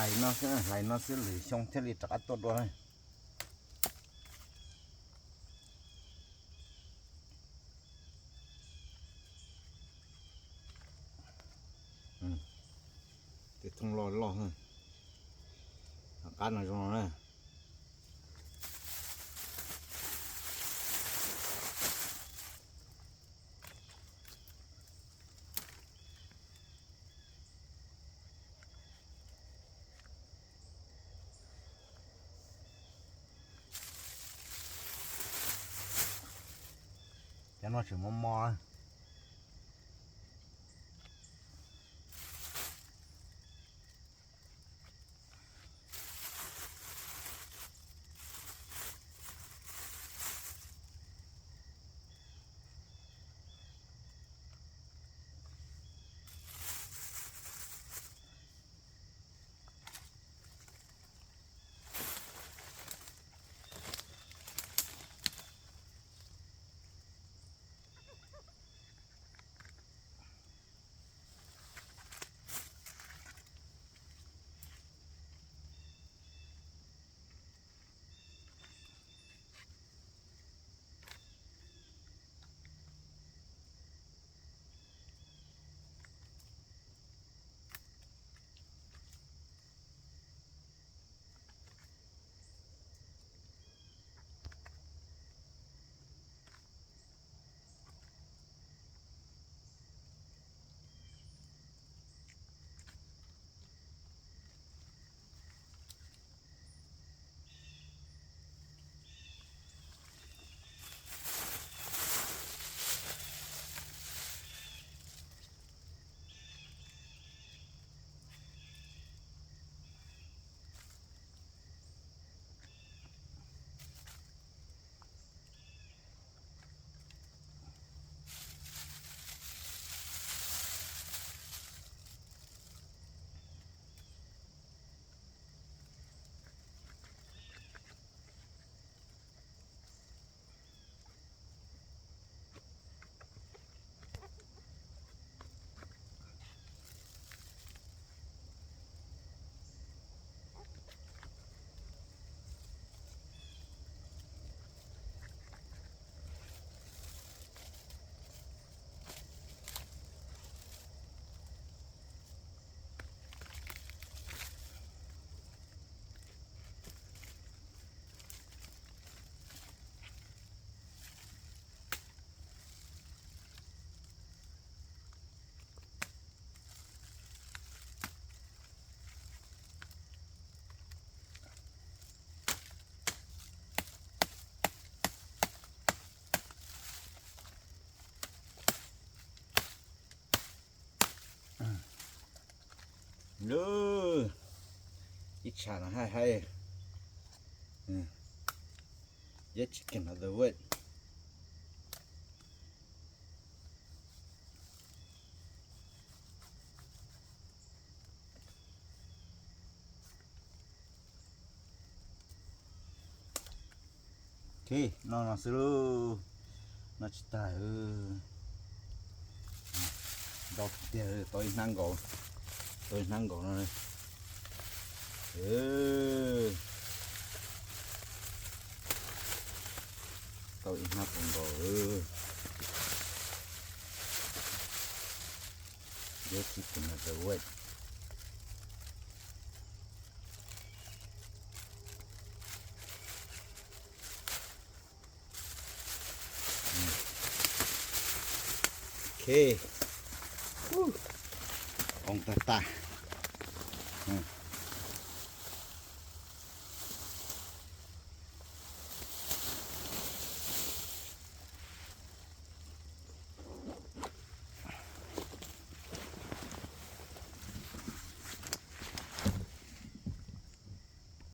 Hlais no xwb, hlais no xwb lwm xyoo thiaj li rov qab tuaj dua. Tej thooj loj loj, qab no zoo no na. Cov no tseem mos mos. Ib tsham no haib haib, yeb tsis kheev no the wet. Ok, no no xwb lauj, no tsis tag. Ntau tiag, tau ib hnab nkaus, tau ib hnab nkaus no. Tau ib hnab nkaus. Yeb tsis kheev no the wet. Ok, qoo tag tag.